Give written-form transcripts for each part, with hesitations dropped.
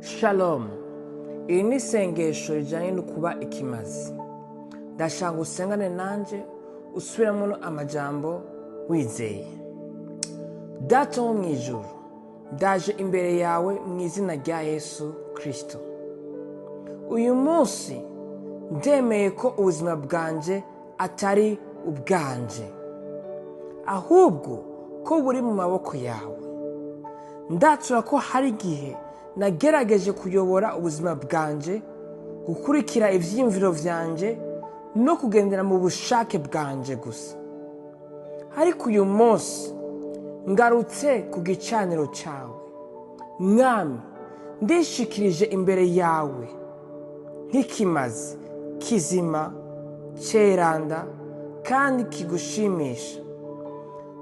Shalom. Iri ni isengesho rijyanye no kuba ikimazi. Ndashaka ngo usengane nanjye, usubiramo amajambo wizeye. Data wo mu ijuru, ndaje imbere yawe mu izina rya Yesu Kirisito. Uyu munsi ndemeye ko ubuzima bwanjye atari ubwanje, ahubwo ko buri mu maboko yawe. Ndatura ko hari igihe nagerageje kuyobora ubuzima bwanjye, gukurikira ibyiyumviro byanjye no kugendera mu bushake bwanjye gusa. Ariko uyu munsi ngarutse ku gicaniro cyawe, Mwami. Ndishikirije imbere yawe nk'ikimazi kizima, cyeranda kandi kigushimisha.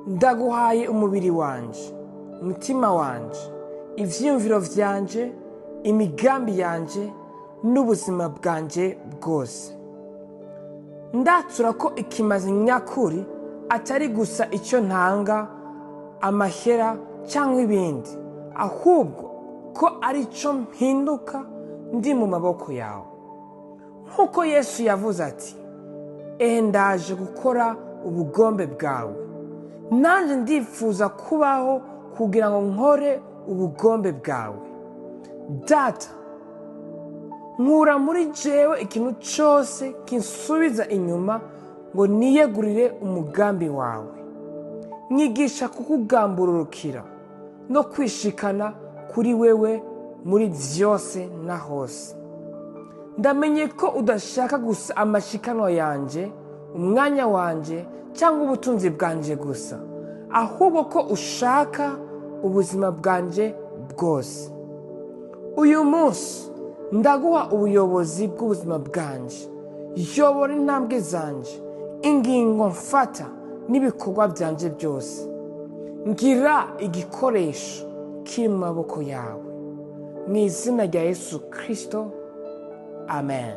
Ndaguhaye umubiri wanjye, umutima wanjye, ibyiyumviro byanjye, imigambi yanjye n'ubuzima bwanjye bwose. Ndatura ko ikimazi nyakuri atari gusa icyo ntanga, amahera cyangwa ibindi, ahubwo ko ari cyo mpinduka ndi mu maboko yawe. Nk'uko Yesu yavuze ati: "Ehe, ndaje gukora ubugombe bwawe," nanjye ndifuza kubaho kugira ngo nkore ubugombe bwawe. Data, nkura muri jewe ikintu cyose kinsubiza inyuma ngo niyegurire umugambi wawe. Nyigisha kukugamburukira no kwishikana kuri wewe muri byose na hose. Ndamenye ko udashaka gusa amashikanwa yanjye, umwanya wanjye cyangwa ubutunzi bwanjye gusa, ahubwo ko ushaka ubuzima bwanjye bwose. Uyu munsi ndaguha ubuyobozi bw'ubuzima bwanjye. Yobora intambwe zanjye, ingingo mfata n'ibikorwa byanjye byose. Ngira igikoresho kiri mu maboko yawe. Mu izina rya Yesu Kirisito, amen.